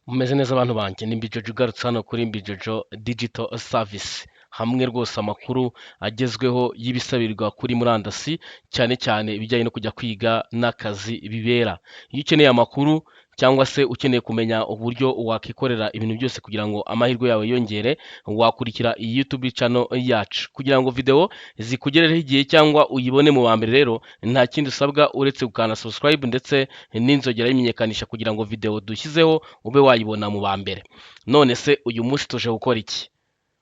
Mumeze neza abantu banjye? Ni Mbijojo ugarutse hano kuri Mbijojo Digital Service, hamwe rwose amakuru agezweho y'ibisabirwa kuri murandasi, cyane cyane ibijyanye no kujya kwiga n'akazi bibera. Iyo ukeneye amakuru cyangwa se ukeneye kumenya uburyo wakikorera ibintu byose kugira ngo amahirwe yawe yiyongere, wakurikira iyi YouTube channel yacu kugira ngo video zikugerereho igihe cyangwa uyibone mu wa mbere. Rero nta kindi usabwa uretse gukanda subscribe ndetse n'inzogera y'imenyekanisha kugira ngo video dushyizeho ube wayibona mu ba mbere. None se uyu munsi tuje gukora iki?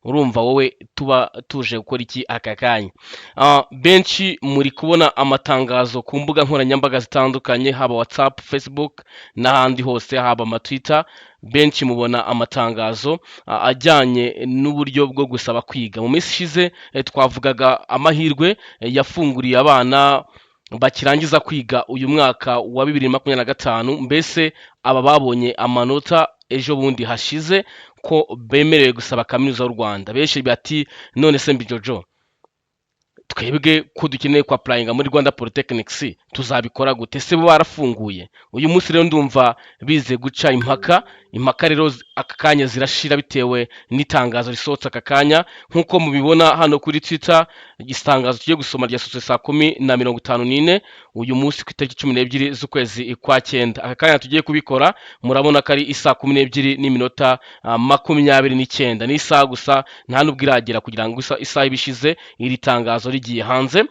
Urumva wowe tuba tuje gukora iki aka kanya? Benshi muri kubona amatangazo ku mbuga nkoranyambaga zitandukanye, haba WhatsApp, Facebook n'ahandi hose, haba ama Twitter. Benshi mubona amatangazo ajyanye n'uburyo bwo gusaba kwiga. Mu minsi ishize twavugaga amahirwe yafunguriye abana bakirangiza kwiga uyu mwaka wa 2025, mbese aba babonye amanota ejo bundi hashize, ko bemerewe gusaba Kaminuza y'u Rwanda. Benshi bati: "None se Mbijojo, twebwe ko dukeneye kwa applyinga muri Rwanda Polytechnics, tuzabikora gute se bo barafunguye?" Uyu munsi rero ndumva bize guca impaka. Impaka rero aka kanya zirashira bitewe n'itangazo risohotse aka kanya, nk'uko mubibona hano kuri Twitter. Itangazo tugiye gusoma ryasohotse saa 10:54 uyu munsi ku itariki 12 z'ukwezi kwa cyenda. Aka kanya tugiye kubikora murabona ko ari isaa 12:29. Ni isaha gusa, nta nubwo iragera kugira ngo isaha ibe ishize iri tangazo rigiye hanze.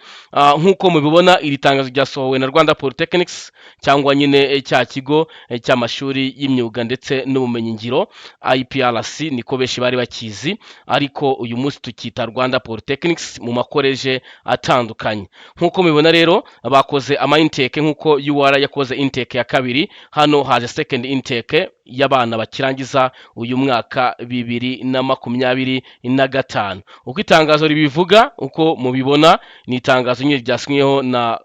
Nk'uko mubibona, iri tangazo ryasohowe na Rwanda Polytechnics, cyangwa nyine cya kigo cy'amashuri y'imyuga ndetse n'ubumenyingiro, IPRC niko benshi bari bakizi, ariko uyu munsi tukita Rwanda Polytechnics mu makoleje atandukanye. Nk'uko mubibona rero, bakoze ama intake nk'uko UR yakoze intake ya kabiri. Hano haje second intake y'abana bakirangiza uyu mwaka 2025. Uko itangazo ribivuga, uko mubibona, ni itangazo nyine ryasinyweho na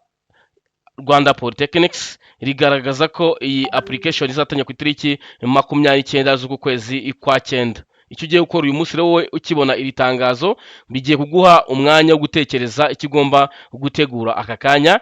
Rwanda Polytechnics, rigaragaza ko iyi application izatangira ku itariki 29 z'uku kwezi kwa cyenda. Icyo ugiye gukora uyu munsi rero, wowe ukibona iri tangazo, bigiye kuguha umwanya wo gutekereza icyo ugomba gutegura aka kanya.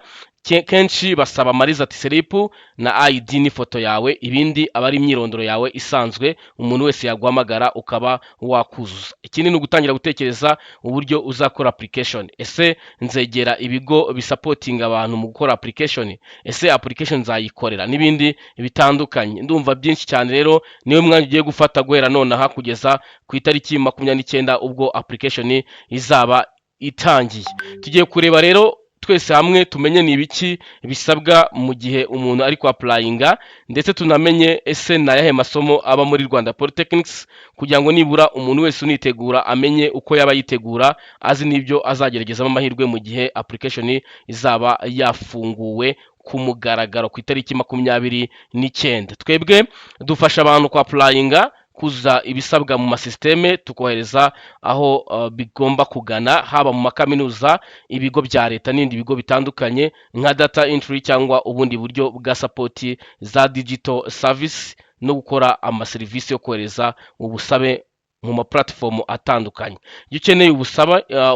Kenshi basaba ama result slip na ID n'ifoto yawe, ibindi aba ari imyirondoro yawe isanzwe, umuntu wese yaguhamagara ukaba wakuzuza. Ikindi ni ugutangira gutekereza uburyo uzakora application. Ese nzegera ibigo bisupportinga abantu mu gukora application? Ese application nzayikorera? N'ibindi bitandukanye, ndumva byinshi cyane. Rero niwe mwanya ugiye gufata guhera nonaha kugeza ku itariki 29, ubwo application izaba itangiye. Tugiye kureba rero twese hamwe tumenye ni ibiki bisabwa mu gihe umuntu ari kwa applyinga, ndetse tunamenye ese ni ayahe masomo aba muri Rwanda Polytechnics, kugira ngo nibura umuntu wese unitegura amenye uko yaba yitegura, azi n'ibyo azageragezamo amahirwe mu gihe application izaba yafunguwe ku mugaragaro ku itariki 29. Twebwe dufasha abantu kwa applyinga, kuzuza ibisabwa mu masisiteme, tukohereza aho bigomba kugana, haba mu makaminuza, ibigo bya leta n'ibindi bigo bitandukanye, nka data entry cyangwa ubundi buryo bwa support za digital service no gukora amaserivisi yo kohereza ubusabe mu ma platform atandukanye. Iyo ukeneye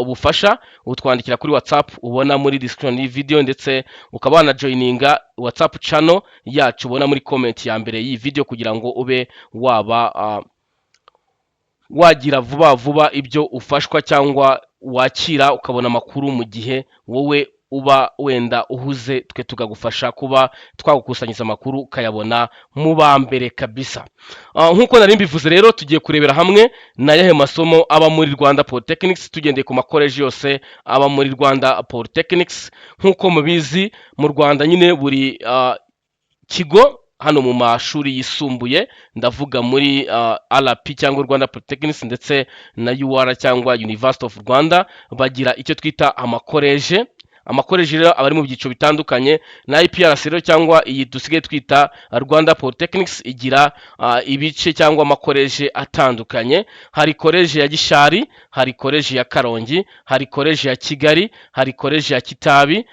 ubufasha, utwandikira kuri WhatsApp ubona muri description y'iyi video, ndetse ukaba wanajoininga WhatsApp channel yacu ubona muri comment ya mbere y'iyi video, kugira ngo ube waba wagira vuba vuba ibyo ufashwa cyangwa wakira, ukabona amakuru mu gihe wowe uba wenda uhuze, twe tukagufasha kuba twagukusanyiriza amakuru ukayabona mu ba mbere kabisa. Nk'uko nari mbivuze rero, tugiye kurebera hamwe ni ayahe masomo aba muri Rwanda Polytechnics, tugendeye ku makoleji yose aba muri Rwanda Polytechnics. Nk'uko mubizi, mu Rwanda nyine buri kigo hano mu mashuri yisumbuye, ndavuga muri RP cyangwa Rwanda Polytechnics ndetse na UR cyangwa University of Rwanda, bagira icyo twita amakoleje. Amakoleji rero aba ari mu byiciro bitandukanye. Na IPRC rero, cyangwa iyi dusigaye twita Rwanda Polytechnics, igira ibice cyangwa amakoleje atandukanye. Hari koleji ya Gishari, hari koleji ya Karongi, hari koleji ya Kigali, hari koleji ya Kitabi,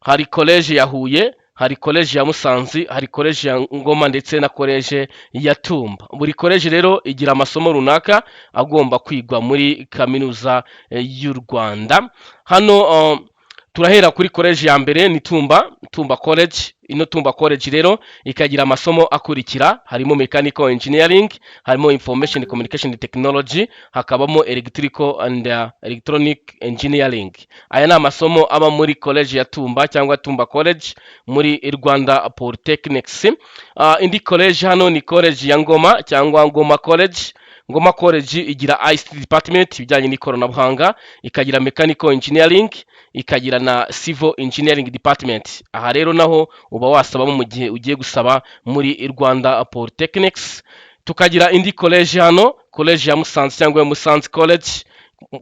hari koleji ya Huye, hari koleji ya Musanze, hari koleji ya Ngoma ndetse na koleji ya Tumba. Buri koleji rero igira amasomo runaka agomba kwigwa muri Kaminuza y'u Rwanda. Hano Turahera kuri college ya mbere, ni Tumba, Tumba College. Ino Tumba College rero ikagira amasomo akurikira: harimo mechanical engineering, harimo information communication technology, hakabamo electrical and electronic engineering. Aya ni amasomo aba muri college ya Tumba cyangwa Tumba College muri Rwanda Polytechnics. Indi college hano ni college ya Ngoma cyangwa Ngoma College. Ngoma College igira ICT department, ibijyanye n'ikoranabuhanga, ikagira mechanical engineering, ikagira na civil engineering department. Aha rero naho uba wasabamo mu gihe ugiye gusaba muri Rwanda Polytechnics. Tukagira indi college hano, college ya Musanze cyangwa Musanze College.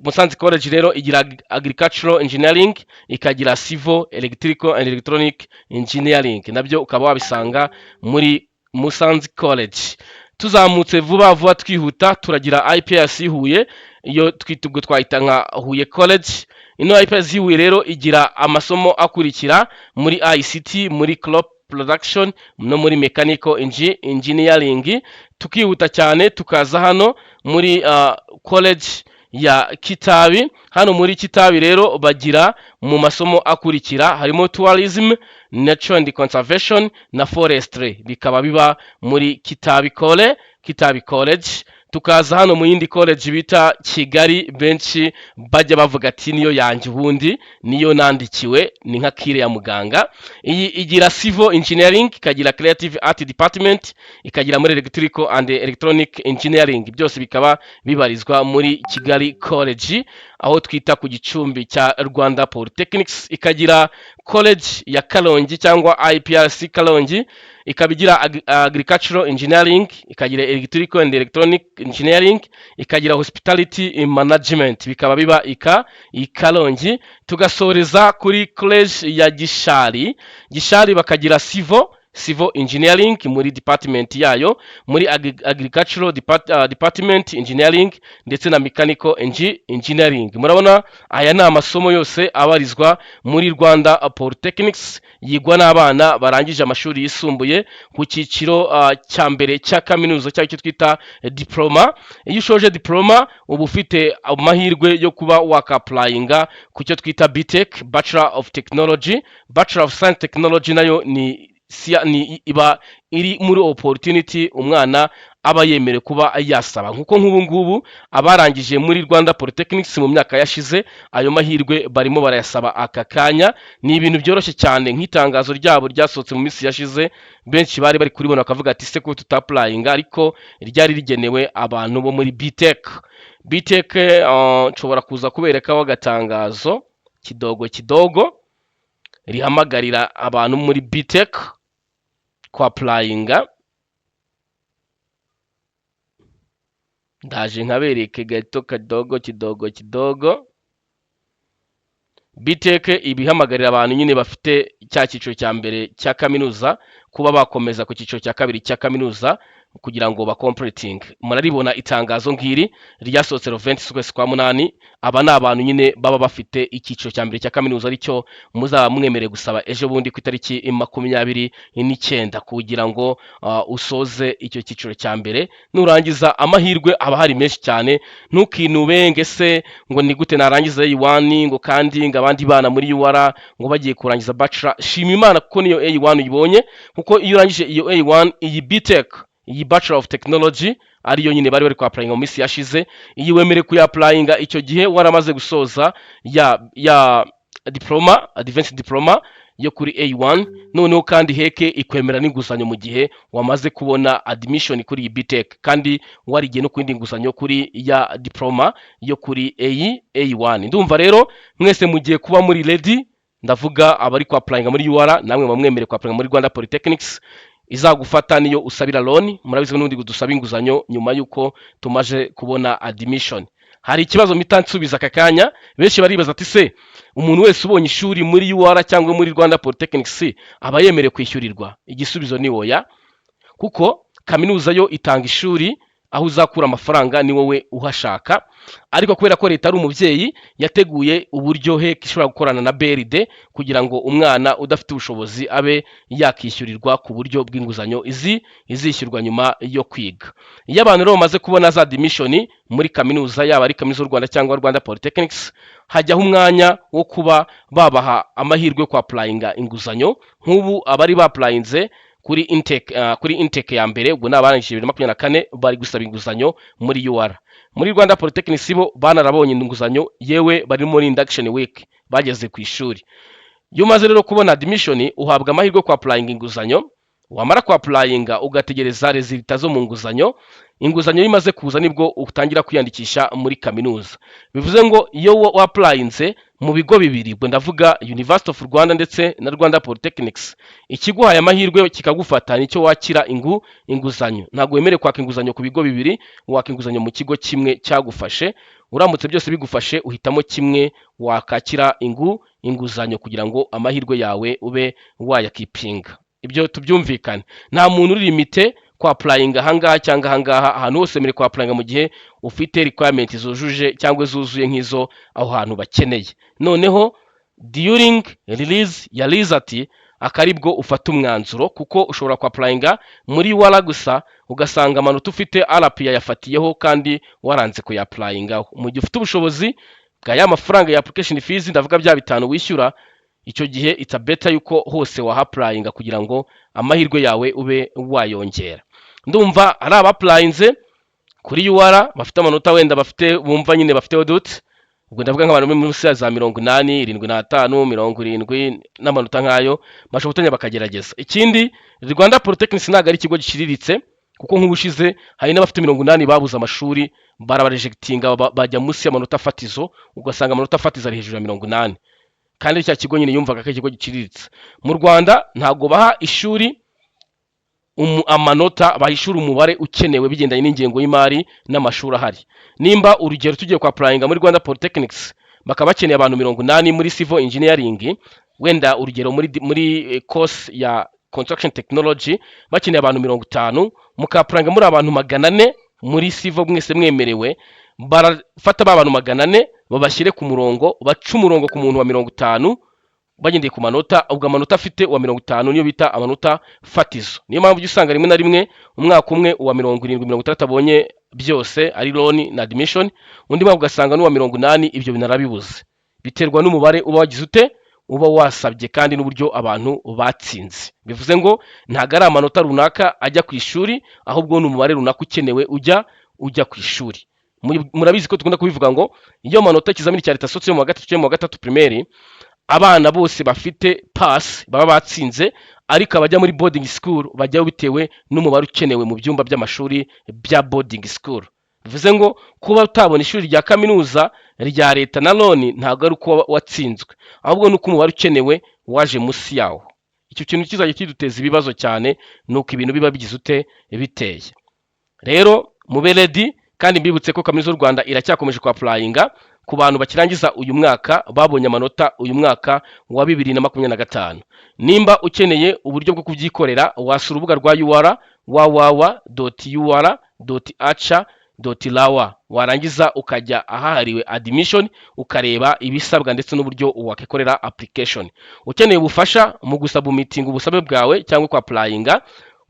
Musanze College rero igira agricultural engineering, ikagira civil, electrical and electronic engineering. Nabyo ukaba wabisanga muri Musanze College. Tuzamutse vuba vuba, twihuta, turagira IPRC Huye, iyo twita, ubwo twahita nka Huye College. Ino IPRC Huye rero igira amasomo akurikira muri ICT, muri crop production no muri mechanical engineering. Tukihuta cyane, tukaza hano muri college ya Kitabi. Hano muri Kitabi rero bagira mu masomo akurikira, harimo tourism, nature and conservation na forestry, bikaba biba muri Kitabi College, Kitabi College. Tukaza hano mu yindi college bita Kigali, benshi bajya bavuga ati niyo yanjye, ubundi niyo nandikiwe, ni nka kire ya muganga. Iyi igira civil engineering, ikagira creative art department, ikagira muri electrical and electronic engineering, byose bikaba bibarizwa muri Kigali College, aho twita ku gicumbi cya Rwanda Polytechnics. Ikagira college ya Karongi cyangwa IPRC Karongi, ikaba igira agricultural engineering, ikagira electrical and electronic engineering, ikagira hospitality management, bikaba biba i Karongi. Tugasoreza kuri college ya Gishari. Gishari bakagira civil engineering muri department yayo, muri agricultural department engineering ndetse na mechanical engineering. Murabona aya ni amasomo yose abarizwa muri Rwanda Polytechnics, yigwa n'abana barangije amashuri yisumbuye ku cyiciro cya mbere cya kaminuza cyangwa icyo twita diploma. Iyo ushoje diploma, uba ufite amahirwe yo kuba waka-applyinga ku cyo twita BTech, Bachelor of Technology. Bachelor of Science Technology nayo ni iba iri muri opportunity umwana aba yemerewe kuba yasaba, nkuko nk'ubu ngubu abarangije muri Rwanda Polytechnics mu myaka yashize, ayo mahirwe barimo barayasaba aka kanya. Ni ibintu byoroshye cyane. Nk'itangazo ryabo ryasohotse mu minsi yashize, benshi bari bari kuribona bakavuga ati se ko tuta-applyinga? Ariko ryari rigenewe abantu bo muri BTech. BTech, nshobora kuza kuberekaho agatangazo kidogo kidogo rihamagarira abantu muri BTech kwa-applyinga. Ndaje nkabereke gato kadogo kidogo kidogo. BTech ibihamagarira abantu nyine bafite cya cyiciro cya mbere cya kaminuza kuba bakomeza ku cyiciro cya kabiri cya kaminuza kugira ngo bacompletinge. Muraribona itangazo ngiri ryasohotse le 20 z'ukwezi kwa munani. Aba ni abantu nyine baba bafite icyiciro cya mbere cya kaminuza, aricyo muzaba mwemerewe gusaba ejo bundi ku itariki 29, kugira ngo usoze icyo cyiciro cya mbere. Nurangiza, amahirwe aba ahari menshi cyane. Ntukinube ngo ese ngo ni gute narangiza A1, ngo kandi ngo abandi bana muri UR ngo bagiye kurangiza bachelor. Shima Imana kuko niyo A1 uyibonye, kuko iyo urangije iyo A1, iyi BTech, iyi Bachelor of Technology, ariyo nyine bari bari kwa-applyinga mu minsi yashize, iyi wemerewe kuya-applyinga icyo gihe waramaze gusoza ya diploma, advanced diploma yo kuri A1. Noneho kandi HEC ikwemera n'inguzanyo mu gihe wamaze kubona admission kuri iyi BTech, kandi warigiye no ku yindi nguzanyo kuri ya diploma yo kuri A A1. Ndumva rero mwese mugiye kuba muri ready. Ndavuga abari kwa-applyinga muri UR, namwe mwamwemerewe kwa-applyinga muri Rwanda Polytechnics. Izagufata niyo usabira loan. Murabizi ko n'ubundi dusaba inguzanyo nyuma y'uko tumaze kubona admission. Hari ikibazo mpita nsubiza aka kanya. Benshi baribaza ati se umuntu wese ubonye ishuri muri UR cyangwa muri Rwanda Polytechnics aba yemerewe kwishyurirwa? Igisubizo ni oya, kuko kaminuza yo itanga ishuri. Aho uzakura amafaranga ni wowe uhashaka. Ariko kubera ko leta ari umubyeyi, yateguye uburyo HEC ishobora gukorana na BRD kugira ngo umwana udafite ubushobozi abe yakishyurirwa ku buryo bw'inguzanyo izi izishyurwa nyuma yo kwiga. Iyo abantu rero bamaze kubona za admission muri kaminuza, yaba ari Kaminuza y'u Rwanda cyangwa Rwanda Polytechnics, hajyaho umwanya wo kuba babaha amahirwe yo kwapplyinga inguzanyo. Nk'ubu abari bapplyinze kuri intake ya mbere, ubwo ni abarangije 2024, bari gusaba inguzanyo muri UR. Muri Rwanda Polytechnics bo banarabonye inguzanyo, yewe bari muri induction week, bageze ku ishuri. Iyo umaze rero kubona admission, uhabwa amahirwe yo kwapplyinga inguzanyo. Wamara kwapplyinga, ugategereza results zo mu nguzanyo. Inguzanyo iyo imaze kuza, nibwo utangira kwiyandikisha muri kaminuza. Bivuze ngo iyo wapplyinze mu bigo bibiri, ubwo ndavuga University of Rwanda ndetse na Rwanda Polytechnics, ikiguhaye amahirwe kikagufata nicyo wakira inguzanyo. Ntabwo wemerewe kwaka inguzanyo ku bigo bibiri, waka inguzanyo mu kigo kimwe cyagufashe. Uramutse byose bigufashe, uhitamo kimwe wakakira inguzanyo kugira ngo amahirwe yawe ube wayakeepinga. Ibyo tubyumvikane, nta muntu uri limité kwapplyinga ahangaha cyangwa ahangaha. Ahantu hose wemerewe kwapplyinga mu gihe ufite requirement zujuje cyangwa zuzuye nk'izo aho hantu bakeneye. Noneho during release ya result akaribwo ufata umwanzuro, kuko ushobora kwapplyinga muri UR gusa, ugasanga amanota ufite RP yayafatiyeho kandi waranze kuyapplyingaho. Mu gihe ufite ubushobozi bwa ya mafaranga ya application fees, ndavuga bya 5 wishyura, icyo gihe it's better yuko hose wahapplyinga kugira ngo amahirwe yawe ube wayongera. Ndumva ari abapplyinze kuri UR bafite amanota wenda bafite, bumva nyine bafite odute, ubwo ndavuga nk'abantu bari munsi ya za 80, 75, 70 n'amanota nk'ayo, bashobora gutangira bakagerageza. Ikindi, Rwanda Polytechnics ntabwo ari ikigo giciriritse, kuko nk'ubushize hari n'abafite 80 babuze amashuri, barabarejectinga, bajya munsi y'amanota fatizo, ugasanga amanota fatizo ari hejuru ya 80, kandi cya kigo nyine yumvaga ko ari ikigo giciriritse. Mu Rwanda ntabwo baha ishuri amanota, bahishura umubare ukenewe bigendanye n'ingengo y'imari n'amashuri ahari. Nimba urugero tugiye kwapplyinga muri Rwanda Polytechnics, bakaba bakeneye abantu 80 muri civil engineering, wenda urugero muri course ya construction technology bakeneye abantu 50, mukapplyinga muri abantu 400 muri civil, mwese mwemerewe, barafata ba bantu 400 babashyire ku murongo, bace umurongo ku muntu wa 50 bagendeye ku manota. Ubwo amanota afite uwa 50 niyo bita amanota fatizo. Niyo mpamvu ujya usanga rimwe na rimwe umwaka umwe uwa 70, 60 abonye byose, ari loan na admission, undi mwaka ugasanga n'uwa 80 ibyo binarabibuze. Biterwa n'umubare uba wagize ute, uba wasabye, kandi n'uburyo abantu batsinze. Bivuze ngo ntabwo ari amanota runaka ajya ku ishuri, ahubwo ni umubare runaka ukenewe ujya ku ishuri. Murabizi ko dukunda kubivuga ngo iyo amanota ikizamini cya leta asohotse mu wa gatatu cyangwa mu wa gatatu primaire, abana bose bafite pass, baba batsinze, ariko abajya muri boarding school bajyayo bitewe n'umubare ukenewe mu byumba by'amashuri bya boarding school. Bivuze ngo kuba utabona ishuri rya kaminuza rya leta na loan ntabwo ari uko watsinzwe, ahubwo ni uko umubare ukenewe waje munsi yawo. Icyo kintu kizajya kiduteza ibibazo cyane, ni uko ibintu biba bigize ute, biteye. Rero mube ready. Kandi mbibutse ko Kaminuza y'u Rwanda iracyakomeje kwapplyinga ku bantu bakirangiza uyu mwaka, babonye amanota uyu mwaka wa 2025. Nimba ukeneye uburyo bwo kubyikorera, wasura urubuga rwa UR, www.ur.ac.rw, warangiza ukajya ahahariwe admission, ukareba ibisabwa ndetse n'uburyo wakikorera application. Ukeneye ubufasha mu gusubmittinga ubusabe bwawe cyangwa kwapplyinga,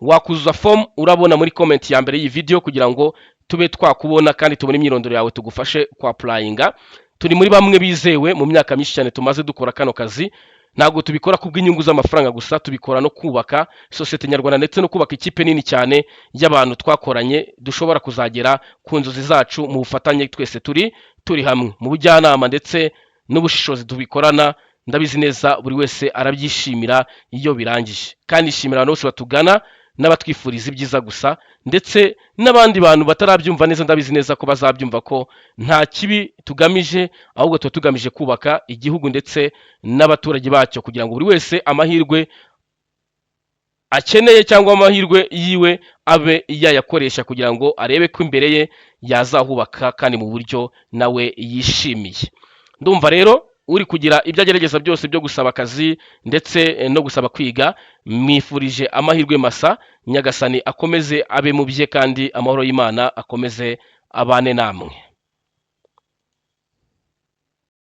wakuzuza form urabona muri comment ya mbere y'iyi video, kugira ngo tube twakubona kandi tubone imyirondoro yawe, tugufashe kwapplyinga. Turi muri bamwe bizewe mu myaka myinshi cyane tumaze dukora kano kazi. Ntabwo tubikora kubw'inyungu z'amafaranga gusa, tubikora no kubaka sosiyete nyarwanda ndetse no kubaka ikipe nini cyane y'abantu twakoranye, dushobora kuzagera ku nzozi zacu mu bufatanye, twese turi hamwe mu bujyanama ndetse n'ubushishozi tubikorana. Ndabizi neza buri wese arabyishimira iyo birangije. Kandi nshimira abantu bose batugana n'abatwifuriza ibyiza gusa, ndetse n'abandi bantu batarabyumva neza, ndabizi neza ko bazabyumva ko nta kibi tugamije, ahubwo tuba tugamije kubaka igihugu ndetse n'abaturage bacyo, kugira ngo buri wese amahirwe akeneye cyangwa amahirwe yiwe abe yayakoresha, kugira ngo arebe ko imbere ye yazahubaka kandi mu buryo nawe yishimiye. Ndumva rero Uri kugira ibyo agerageza byose byo gusaba akazi ndetse no gusaba kwiga, mwifurije amahirwe masa. Nyagasani akomeze abe mu bye kandi amahoro y'Imana akomeze abane namwe.